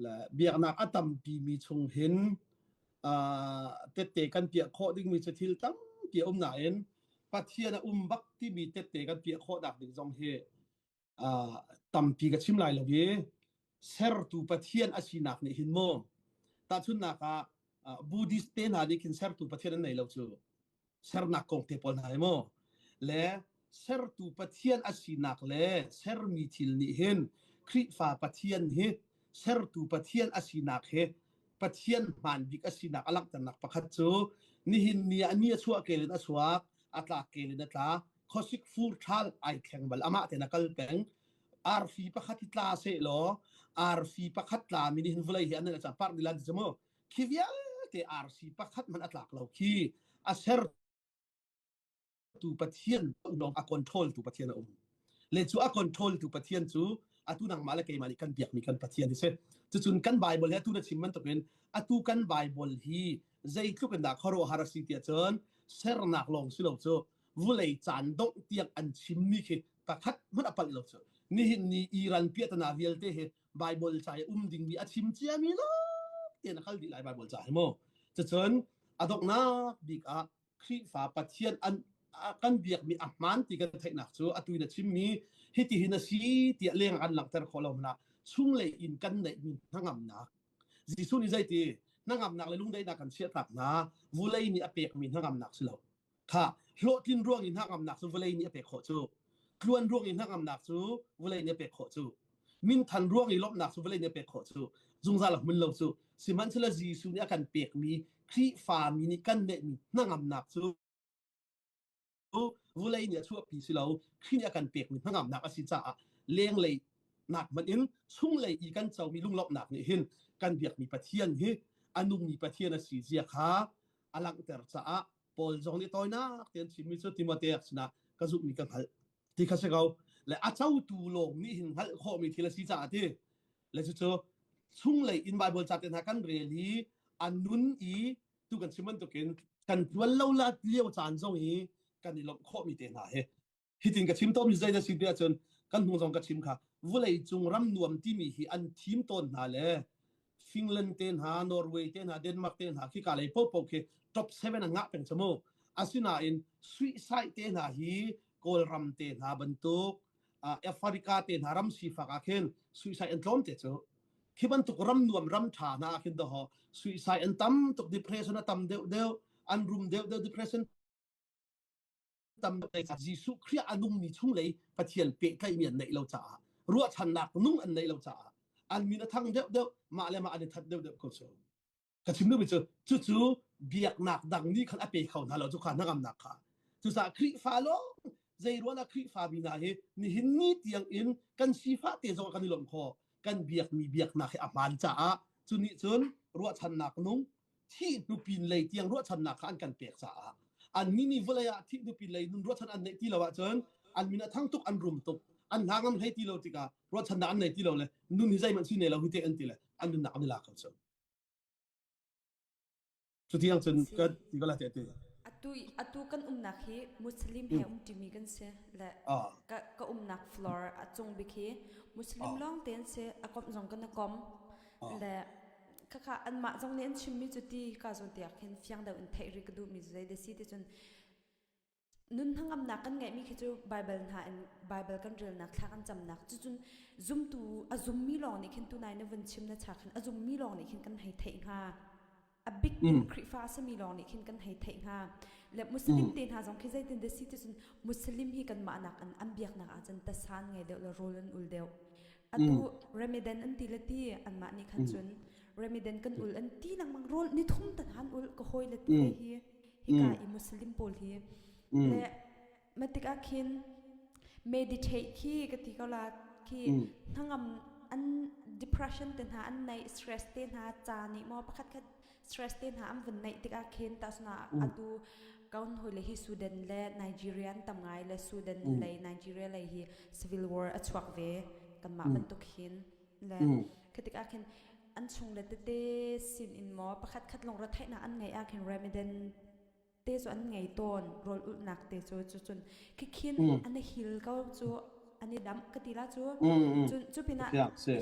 le biaknak a tampi mi chung hin uh, tette kan piah khawh dingmi cu thil tampi a um nain Pathian a um bak timi tette kan piah khawh nak ding zong hi uh, tampi ka chim lai lo i sertu Pathian a sinak nih hin mu tahchunhnak ah uh, Buddhist te hna nih khin sertu Pathian an nei lo cu sernak kong te pawl hna hi mu le sertu Pathian a sinak le sermi thil nih hin Khrihfa Pathian hi sertu Pathian a sinak hi Pathian hmaan bik a sinak a langhternak pakhat cu nihin ni ah ni a chuah kel in a chuak a tlak kel in a tla khuasik fur ṭhal ai thleng bal amah tein a kal peng arfi pakhat hi tla seh law arfi pakhat tla mi nih hin vawlei hi an an par dilan ti cu mu khi vialte arsi pakhat hmanh a tlak lo khi a ser tu Pathian lawng a control tu Pathian a um le cu a control tu Pathian cu atu nangmah le keimah nih kan biakmi kan Pathian hi si cucun kan Bible hi atu na chim bantukin atu kan Bible hi zeitluk in dah khuaruahhar a si tiah cun sernak lawng si lo cu vulei caan dongh tiang an chimmi khi pakhat hmanh a palh lo cu nihin ni Iran piahtana vialte hi Bible ca i um dingmi a chim ciami lo tian a kal dih lai Bible ca hi mu cucun a donghnak bik ah Khrihfa Pathian an kan biakmi a hmaan ti kan theihnak cu atu in a chimmi hitihin a si tiah leng an langhter khawh lo hmanah chunglei in kan neihmi hnangamnak Jesuh nih zeiti hnangamnak le lungdaihnak kan chiahtak hna vulei nih a pekmi hnangamnak si lo kha hlawhtlin ruang i hnangamnak cu vawlei nih a pek khawh cu tluan ruang i hnangamnak cu vawlei nih a pek khawh cu minthan ruang i lawmhnak cu vawlei nih a pek khawh cu zungzal a hmun lo cu sihmanhsehlaw Jesuh nih a kan pekmi Khrihfa mi nih kan neihmi hnangamnak cu. Vulei nih a chuahpi si lo, Khrih nih a kan pekmi hnangamnak a si caah lenglei nak hmanh in chunglei i kan comi lunglawmhnak nih hin kan biakmi Pathian hi a nungmi Pathian a si zia kha a langhter caah Paul zong nih tawinak tein chimmi cu Timote sinah ka zumhmi ka hngalh ti kha si ko. Le a cotu lawng nih hin hngalh khawhmi thil a si caah ti le cucu chunglei in Bible ca te hna kan rel i a nun i tu kan chim bantukin kan tuan lo la lio caan zong hi kan i lawmh khawhmi te hna hi hitin ka chim tawnmi zei na si ti ahcun kan hnung zong ka chim kha vulei cung ram nuam timi hi an thim tawn hna le Finland te hna Norway te hna Denmark te hna khi ka lei popo khi top 7 an ngah peng chamu asinain suicide te hna hi Kawlram te hna bantuk Africa te hna ram sifak ah khin suicide an tlawm te cu khi bantuk ram nuam ram tha hna ah khin doho suicide an tam tuk depression a tam deuh deuh an rum deuh deuh depression tam Jesuh Khrih a nungmi chunglei Pathian pehtlaihmi an neih lo caah ruahchannak nung an neih lo caah an min a thang deuh deuh mah le mah an i that deuh deuh ko cu ka chim duhmi cu cucu biaknak dang nih khan a pe kho hna lo cu kha hnangamnak kha cucaah Khrihfa lawng zei ruangah Khrihfa mi hna hi nihin ni tiang in kan sifah te zong kan i lawmh khawh kan biakmi biaknak hi a hmaan caah cu nih cun ruahchannak nung thih hnupin lei tiang ruahchannak kha an kan pek caah an mi nih vawlei ah thih hnupin lei nun ruahchan an neih ti lo ahcun an min a thang tuk an rum tuk an hna ngam hlei ti lo tikah ruahchannak an nei ti lo le nun hi zeihmanh si ne lo hi te an ti le an nunnak an i lak ko cu Cutiang cun Si. ka ti ko la te te. Atu atu kan umnak hi Muslim he um ṭimi kan si le Ah. ka ka umnak floor a cung bik hi Muslim Ah. lawng te an si a komh zong kan i kom Ah. le khakha anmah zong nih an chimmi cu ti ka zawn tiah khin fiang deuh in theih rih ka duhmi cu zei da si ti cun Nun hnangamnak kan ngeihmi khi cu Baibal hna in Baibal kan relnak thla kan camnak cucun zumtu a zummi lawng nih khin tunai na vun chim na cha khin a zummi lawng nih khin kan hei theih hnga. A bik in Khrihfa a simi lawng nih khin kan hei theih hnga. Le Muslim te hna zong khi zeitin dah si ti cun Muslim hi kanmah nak in an biaknak ahcun tasa an ngei deuh le rawl an ul deuh. Atu Ramadan an ti le ti anmah nih khan cun Ramadan kan ul an ti lengmang rawl ni thum tan han ul ka hawi le ti hi hika i Muslim pawl hi le ma tikah khin meditate khi ka ti ko la khi hnangam an depression te hna an neih stress te hna ca nih maw pakhat khat stress te hna an vun neih tikah khin ta suna atu kaun hoi le hi Sudan le Nigeria an tam ngai le Sudan lei Nigeria lei hi civil war a chuak ve kanmah bantuk hin le khi tikah khin an chung le tete sin in maw pakhat khat lungre theihnak an ngeih ah khin Ramadan te cu an ngei tawn rawl ulhnak te cu cu cun khikhin an i hil ko cu an i damh ka ti la cu cun cu pinah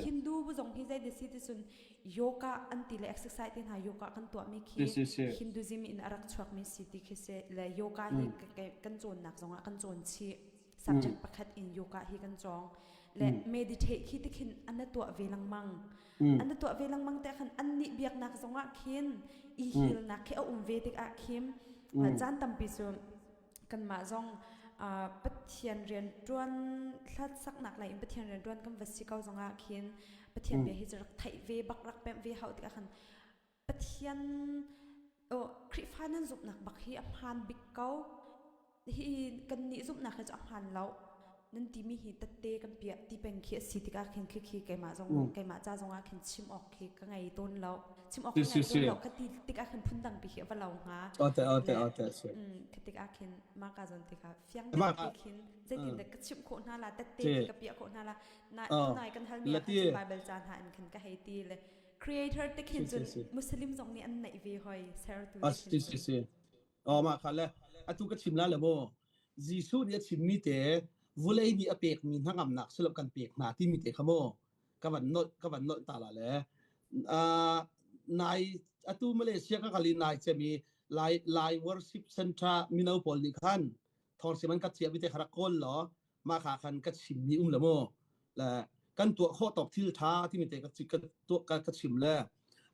Hindu bu zong hi zei si ti cun yoga an ti le exercise te hna yoga kan tuahmi khi Hinduism in a rak chuakmi si ti khi si le yoga hi kan cawnnak zongah kan cawn chih subject pakhat in yoga hi kan cawng le meditate khi tikhin an tuah ve lengmang an tuah ve lengmang te khan an nih biaknak zongah khin i hilnak khi a um ve tikah khin caan tampi cu kanmah zong Pathian rian ṭuan hlatsaknak lei in Pathian rian ṭuan kan va si ko zongah khin Pathian bia hi cu rak theih ve bak rak pemh ve hau tikah khan Pathian Khrihfa nan zumhnak bak hi a hmaan bik ko. Hi kannih zumhnak hi cu a hmaan lo. Nan timi hi tatte kan piah ti peng khi a si tikah khin khi khi keimah zong keimah ca zongah khin chim awk khi ka ngei tawn lo. Chim awk ka ngei tawn lo ka ti tikah khin phundang pi khi a va lo hnga. Ote ote ote si. Khi tikah khin mah ka zawn tikah fiang deuh te khin zeitin dah ka chimh khawh hna la tatte khi ka piah khawh hna la. Na tunai kan halmi ah khan Bible ca hna in khin ka hei ti le creator te khin cun Muslim zong nih an neih ve hoi sertu te khin si si oh mah kha le atu ka chim la le mo Jesuh nih a chimmi te vulei nih a pekmi hnangamnak silop kan pek hna timi te kha mo ka van nolh ka van nolh ta la le nai atu Malaysia ka kali nai chemi lai lai worship center mino pawl nih khan thor siman ka chia mi te kha kawl law mah kha khan ka chimmi um le mu le kan tuah khawh tawk thil tha timi te ka ka tuah ka ka chim le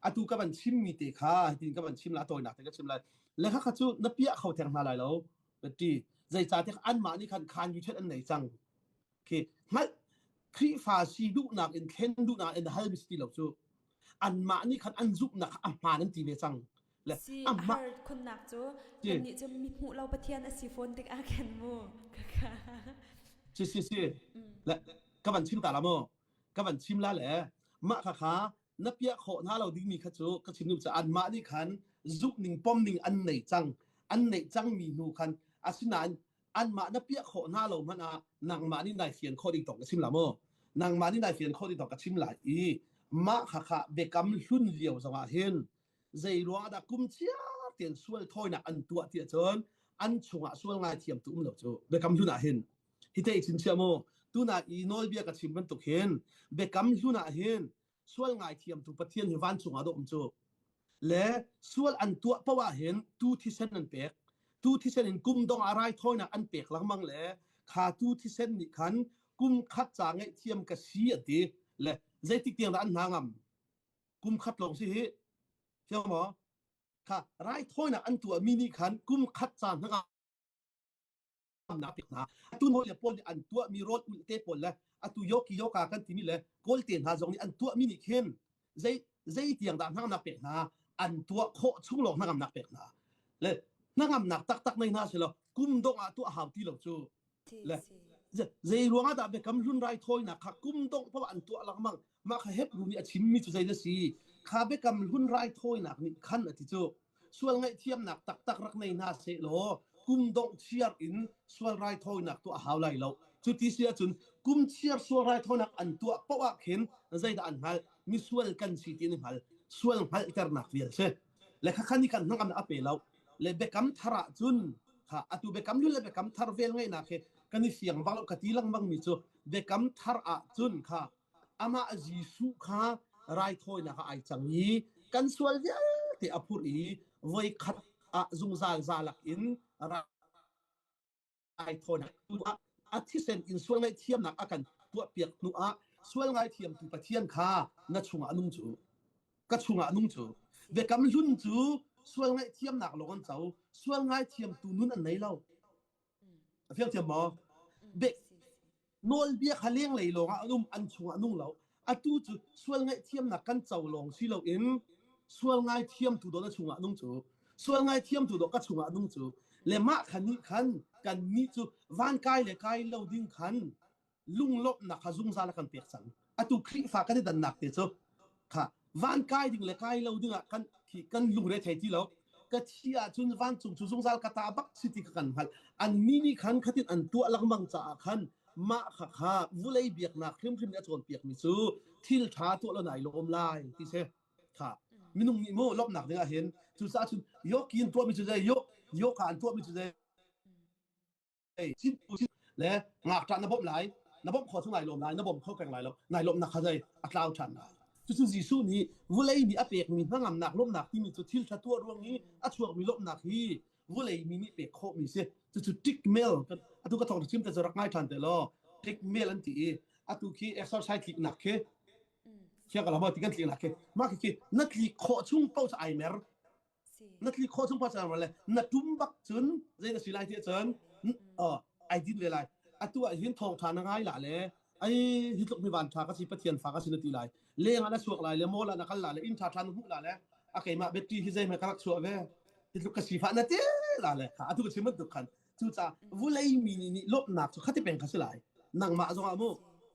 atu ka van chimmi te kha hitin ka van chim la tawinak te ka chim lai le kha kha cu na piah kho theng hna lai lo ti zeicahtiah anmah nih khan khan yu chet an nei cang khi hngalh Khrihfa si duhnak in thlen duhnak in hal mi si ti lo cu anmah nih khan an zumhnak kha a hmaan an ti ve cang. Le Si a amah har khunnak cu kannih cu mi hmuh lo Pathian a si fawn tik ah khan mu. Si si si. Le ka van chim ta la mu. Ka van chim la le mah kha kha na piah khawh hna lo dingmi kha cu ka chim duh caah anmah nih khan zumh ning pom ning an nei cang. An neih cangmi hnu khan asinain anmah na piah khawh hna lo hmanh ah nangmah nih nai fian khawh ding tawk ka chim la mu. Nangmah nih nai fian khawh ding tawk ka chim lai i mah kha kha biakam hlun lio zongah hin zei ruangah dah kum chiar tein sual thawinak an tuah ti ahcun an chungah sual ngaithiam tu um lo cu biakam hlun ah hin hi te i chinchiah mu tuna i nawlbia ka chim bantuk hin biakam hlun ah hin sual ngaithiam tu Pathian hi vancung ah dah um cu le sual an tuah poah ah hin tu thisen an pek tu thisen in kum dong ah raithawinak an pek lengmang le kha tu thisen nih khan kum khat ca ngaihthiam ka si an ti le zeitik tiang dah an hna ngam kum khat lawng si hi fiang maw kha raithawinak an tuah mi nih khan kum khat ca hnangamnak pek hna atu nawl le pawl nih an tuah mi rawl ulh te pawl le atu yoki yoka kan timi le kawlte hna zong nih an tuah mi nih khin zei zei tiang dah hnangamnak pek hna an tuah khawh chung lawng hnangamnak pek hna le hnangamnak taktak nei hna silo kum dong ah tuah hau ti lo cu Le zei ruangah dah biakam hlun raithawinak kha kum dongh paoh an tuah lengmang mah kha Hebru nih a chimmi cu zei na si kha biakam hlun raithawinak nih khan a ti cu sual ngaihthiamnak taktak rak nei hna seh law kum dongh chiar in sual raithawinak tuah a hau lai lo cu ti si ahcun kum chiar sual raithawinak an tuah paoh ah khin zeidah an hngalh misual kan si ti an hngal sual hngalhternak vial si le khakhan i kan hnangam a pe lo le biakam thar ah cun kha atu biakam hlun le biakam thar vel ngeihnak hi kan i fiang bak lo ka ti lengmang mi cu biakam thar ah cun kha amah Jesuh kha raithawinak ah ai cang i kan sual vialte a phurh i voi khat ah zungzal zalak in raithawinak ah a thisen in sual ngaihthiamnak a kan tuahpiak hnu ah sual ngaithiamtu Pathian kha na chungah a nung cu ka chungah a nung cu biakam hlun cu sual ngaihthiamnak lawng an co sual ngaithiamtu nun an nei lo a fiang thiam maw be nawlbia kha lenglei lawngah an um an chungah nung lo atu cu sual ngaihthiamnak kan co lawng si loin sual ngaithiamtu dawh na chungah nung cu sual ngaithiamtu dawh ka chungah nung cu le mah khan nih khan kan nih cu van kai le kai lo ding khan lunglawmhnak kha zungzal a kan pek cang atu Khrihfa kan i dannak te cu kha van kai ding le kai lo ding ah kan khi kan lungre thei ti lo ka thi ahcun vancung cu zungzal ka ta bak si ti kha kan hngalh an mi nih khan khatin an tuah lengmang caah khan mah kha kha vulei biaknak hrimhrim nih a cawnpiak mi cu thil ṭha tuah lo nai lawm lai ti si kha minung nih mu lawmhnak ding ah hin cucaah cun yoki in tuahmi cu zei yok yoka an tuahmi cu zei le ngakṭah na bawmh lai na bawmh khawh chung nai lawm lai na bawm kho peng lai lo nai lawmhnak kha zei a tlau ṭhan lai cucu Jesuh nih vulei nih a pekmi hnangamnak lawmhnak timi cu thil ṭha tuah ruang i a chuakmi lawmhnak hi vulei mi nih pek khawhmi si cucu tikmel atu ka thawng chim te cu rak ngai ṭhan te law tikmel an ti i atu khi exercise tliknak khi khiak ka ti kan tliknak khi mah khi na tlik khawh chung paoh cu ai mer na tli khawh chung pa cang le na tum bak cun zei na si lai ti cun ai din ve lai atu ah hin thawng tha na ngai la le ai hi tluk mi van tha ka si pathian fa ka si na ti lai leng ah na chuak lai le mall ah na kal la le inn tha tha na hmuh la le a keimah betty hi zei me ka rak chuah ve hi tluk ka si fa na ti la le kha atu ka chim bantuk khan cucaah vulei mi nih lawmhnak cu khati peng kha si lai nangmah zongah mu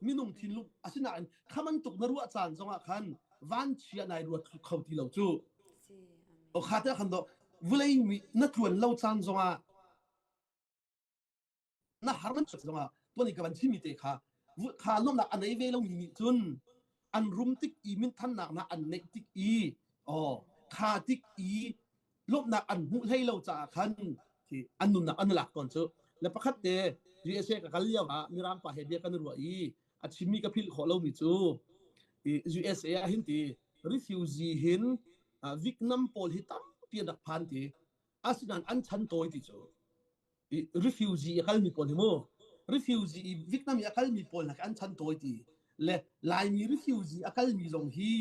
minung thinlung asinain khaman tuk na ruah caan zongah khan vanchia nai ruat kho ti lo cu o kha te khan do vulei mi na tluan lo caan zongah na har man zongah tuan i ka van chimmi te kha kha lawmnak a nei ve lo mi nih cun an rum tik i minthannak na an neih tik i oh kha tik i lawmhnak an hmuh hlei lo caah khan khi an nunnak an lak tawn cu le pakhat te USA ka kal lio ah mirang pa he bia kan ruah i a chimmi ka philh khawh lomi cu USA ah hin ti refugee hin Vietnam pawl hi tampi an rak phan ti asinain an chan tawi ti cu refugee a kalmi pawl hi mu refugee i Vietnam i a kalmi pawl hna an chan tawi ti le Laimi refugee a kalmi zong hi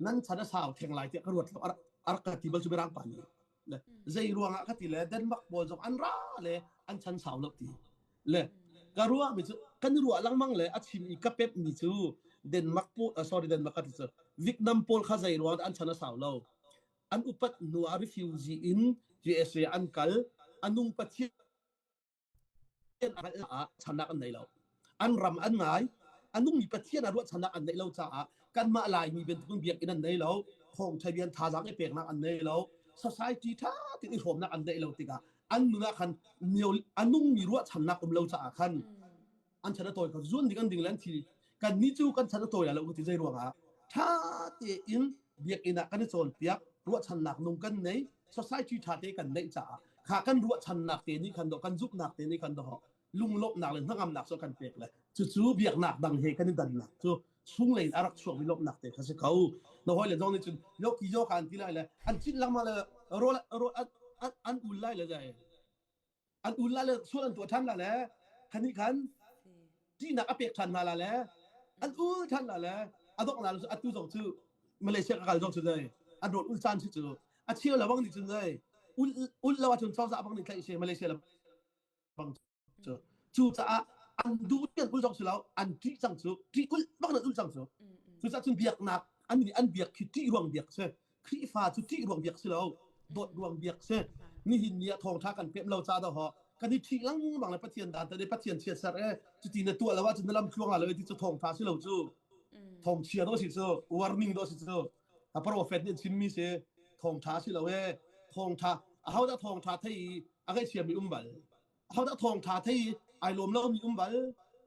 nan chan a sau theng lai tiah ka ruat lo a rak ka ti bal cu mirang pa nih le zei ruangah ka ti le Denmark pawl zong an ra le an chan sau lo ti le ka ruah mi cu kan ruah lengmang le a chim i ka pep mi cu Denmark pawl sorry Denmark ka ti cu Vietnam pawl kha zei ruangah an chan a sau lo. An upat hnu ah refugee in USA an kal. A nung Pathian ah channak an nei lo. An ram an ngai. A nungmi Pathian ah ruahchannak an neih lo caah kanmah Laimi bantukin biakinn an nei lo. Thawngṭha bia thazaang i peknak an nei lo. Society ṭha tein i hrawmnak an neih lo tikah an nun ah khan a nungmi ruahchannak um lo caah khan an chan a tawi ko zuan ding an ding le an thi kan nih cu kan chan a tawi lo ti zei ruangah ṭha tein biakinn ah kan i cawnpiak ruahchannak nung kan nei society ṭha te kan neih caah kha kan ruahchannak te nih khan do kan zumhnak te nih khan do lunglawmhnak le hnangamnak cu kan pek le cucu biaknak dang he kan i dannak cu chunglei in a rak chuakmi lawmhnak te kha si ko na hawi le zong nih cun yoki yo kan ti lai le an cin lengmang le rawl rawl an an ul lai le zai an ul la le sual an tuah ṭhan la le khani khan ṭihnak a pek ṭhan hna la le an ul ṭhan la le a donghnak cu atu zong cu Malaysia ka kal zong cu zei an rawl ul caan si cu a cheu la bang nih cun zei ul ul lo ahcun cozah bang nih tlaih si Malaysia la bang cu cu caah an duh an ul zong si lo an ṭih cang cu ṭih ul bak an ul cang cu cucaah cun biaknak an nih an biak khi ṭih ruang biak si Khrihfa cu ṭih ruang biak si lo dawt ruang biak si nihin ni ah thawngṭha kan pem lo ca dah ho kan i ṭhih lengmang le Pathian dan te Pathian chiat ser e cuti na tuah lo ahcun na lam tluang la lo ti cu thawngṭha si lo cu thawngchia do si cu warning do si cu a prophet nih chimmi si thawngṭha si lo e thawngṭha aho dah thawngṭha thei i a ngaihchia mi um bal aho dah thawngṭha thei i ai lawm lo mi um bal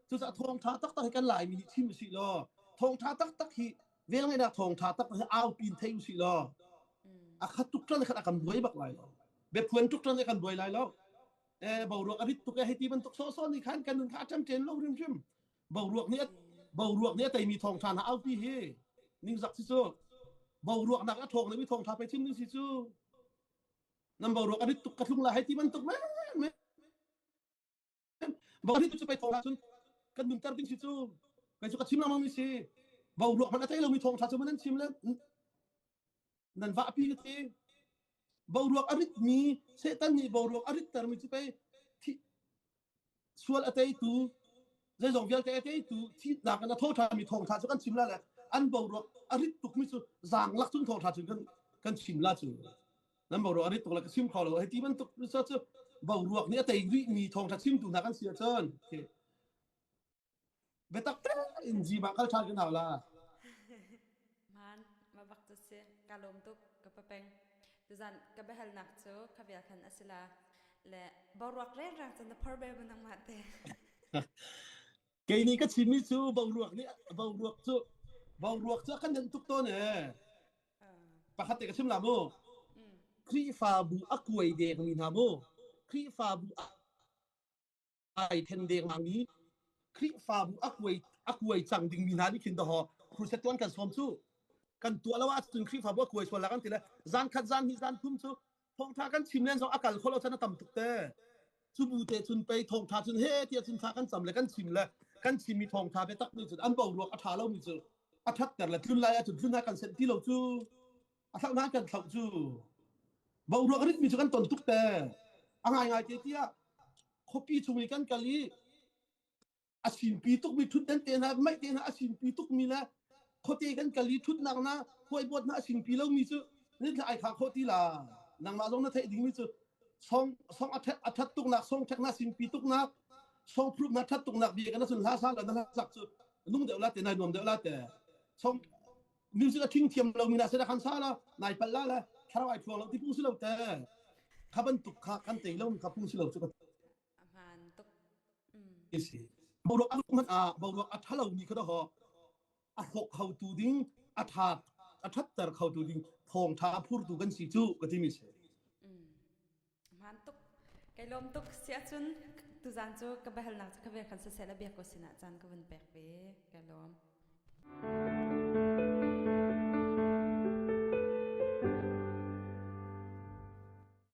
cucaah thawngṭha taktak hi kan Laimi nih chim usih law thawngṭha taktak hi velngeihnak thawngṭha tak hi aupi in thei usih law a khat tuk ṭan khat a kan buai bak lai lo biaphuan tuk ṭan kan buai lai lo eh boruak a rit tuk e hei ti bantuk sawhsawh nih khan kan nun kha a ṭemṭen lo hrimhrim boruak nih boruak nih a teimi thawngṭha hna aupi hi ningzak si cu boruak nak a ṭhawng mi thawngṭha pe chim ding si cu nan boruak a rit tuk ka thlung la hei ti bantuk men men Boruak cu pei thawng cun kan nunter ding si cu kei cu ka chim lengmang mi si boruak hmanh a thei lomi thawngṭha cu nan chim le nan vahpi ka ti boruak a ritmi Satan nih boruak a rittermi cu pei sual a teitu zeizong vialte a teitu thihnak in a tho ṭhanmi thawngṭha cu kan chim la le an boruak a rit tukmi cu zaanglak cun thawngṭha cun kan kan chim la cu nan boruak a rit tuk le ka chim kho lo hei ti bantuk cu boruak nih a tei rihmi thawngṭha chimtu hna kan si ahcun biatak tein zima kal ṭhan kan hau la Man ma bak cu si ka lawm tuk ka papeng tuzan ka biahalnak cu kha vial khan a si la le boruak rengrang cun na phor bel ma nangmah te Kei nih ka chimmi cu boruak nih boruak cu boruak cu a kan nenh tuk tawn ee. Pakhat te ka chim la mu. Khrihfabu a kuai dengmi hna mu. Khrihfabu ai then dengmangmi Khrihfabu a kuai a kuai cang dingmi hna nih khin dawh crusade tuan kan sawm cu kan tuah lo ahcun Khrihfabu a kuai sual la kan ti le zan khat zan hnih zan thum cu thawngtha kan chim len zong a kal kho lo chan a tam tuk te. Cu bu te cun pei thawngtha cun he tiah cun thla kan cam le kan chim le kan chimmi thawngtha biatak nih cun an boruak a ṭha lomi cu a ṭhatter le tlun lai ahcun tlun ah kan senh ti lo cu a thlauh hna kan thlauh cu boruak ritmi cu kan ton tuk te a ngaingai te tiah khuapi chung i kan kal i a sinpi tukmi ṭhutden te hna meih te hna a sinpi tukmi le khuate kan kal i ṭhutnak na huaibuat na a sinpi lomi cu nithla ai kha khawh ti la nangmah zong na theih dingmi cu song song a ṭhat a ṭhat tuknak song ṭhek na sinpi tuknak song phruk na ṭhat tuknak bia kana sun hla sa la na hla sak cu nung deuh la te nai nuam deuh la te song music a ṭhing thiam lomi na se khan sa la nai pal la le thlarau ai phuang lo ti pung si lo te kha bantuk kha kan tei lo kha pung si lo cu ka Hmaan tuk. Si. Boruak a hmanh ah boruak a ṭha lomi kha dawh a hrawk khotu ding a ṭha a ṭhatter khotu ding thawngṭha a phurtu kan si cu ka timi si. Hmaan tuk. Kai lawm tuk. Si ahcun tuzaan cu ka biahalnak cu ka vel khan siseh la biak ko sinah caan ka vun pek ve. Kai lawm.